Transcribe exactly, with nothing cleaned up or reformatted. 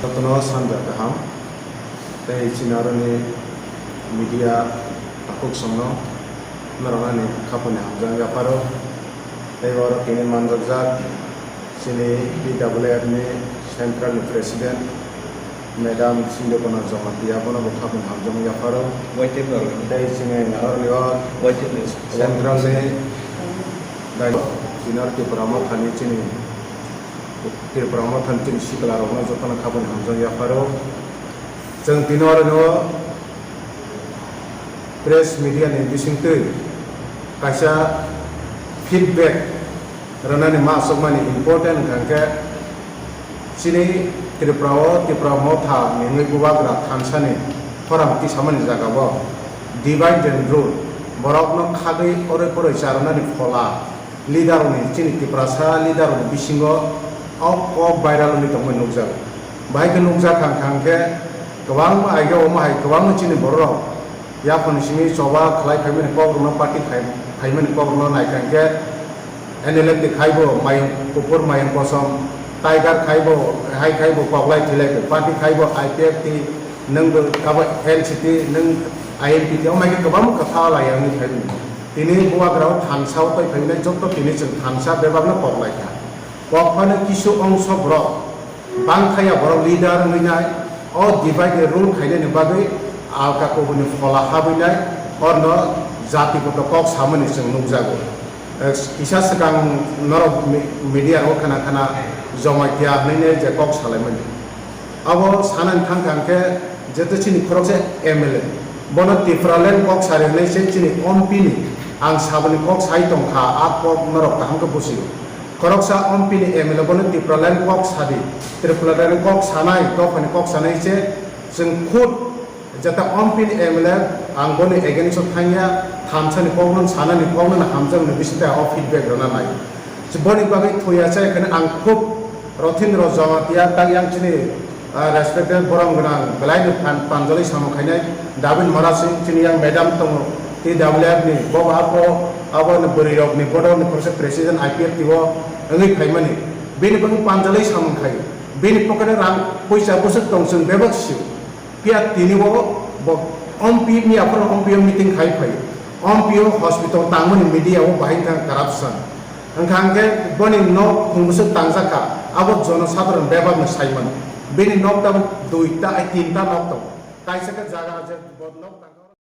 Jotono sanja kaham tei chini aroni media takhuk songno norok ani khapuni hamjak yapharo. Tei oro tini manjakjak chini T W F ni central ni president Madam Sindhukona Jamatia, bono bo khapuni hamjakma yapharo. Waiting rok. Tei chini aroni o Waiting list. Central ni dai-, chini aro Tipra Mothani chini Tipra Mothani chini sikla rokno jotono khapuni hamjakma yapharo. Chwng tini oro no press media ni bisingtwi kaisa feedback rwnani ma aswkmani important wngkha hwnkhe chini Tripura o Tipra Motha ni wngwi bubagra thansa ni khorang tisamani jaga o divide and rule, borok no khagwi oroi poroi charwnani phola leader rokni, chini Tiprasa leader rokni bisingo o kok viral wngwi tongmani nukjago. Bahai khe nukjak kha hwnkha hwnkhe kwbangma aige omo hai kwbangma chini borok rok yaphangni simi choba khlai phaimani kok rokno party khai-, phaimani kok rokno naikha hwnkhe N L F T khai bo mayung kuphur mayung kosom, Tiger khai bo hai khai bo koklai thilai bo, party khai bo I P F T, nwng bo abo N C P, nwng I M P T, omo hai khe kwbangma kwtha lai wngwi phai bo. Tini bubagra o thansa o twi phaimani joto tini chwng thansa bebak no kok lai kha. Kok phano kisu ongso borok bangthaya borok leader wngwi nai, o divide and rule khainani bagwi alka kubuni phola habwi nai, orno jati koto kok samani chwng nukjago. Eh, kisa swkang norok mi-, media o khana khana Jamatia hwnwi nai je kok salaimani. Abo sanani thang kha hwnkhe, jeto chini khoroksa M L A, bono Tipraland kok sari hwnwi se chini M P ni ang saboni kok sai tong kha, a kok norok kaham khe busi o. Khoroksa M P ni M L A bono Tipraland kok sadi, Tipraland kok sanai, dophani kok sanai se chwng khud jeta M P ni M L A ang boni against o thangya, thamsani kokno sanani kokno hamjakmani bisingtwi o feedback rwna nai. Boni bagwi thuya chai kheno ang khub Rothindro Jamatia tak yang chini, ah, respected borom gwnang belai ni phan-, panjali samung khainai David Mara Singh chini yang madam tongo T W F ni bo abo abo ni bwrwi rok ni bodo ni khoroksa president I P F T o wngwi phaimani bini bagwi panjali samung khai bini pocket o rang puisa bwswk tong chwng bebak sio. Phiya tini o bo M P ni aphano M P o meeting khai phai. M P o hospital tangmani media o bahai wngkha corruption. Wngkha hwnkhe boni nok khungbusu tangjak kha, abo jono sadharon bebak no saimano. Bini nok tabuk duita, ai tinta nok tongo. Kaisa khe jaga je bo nok tang-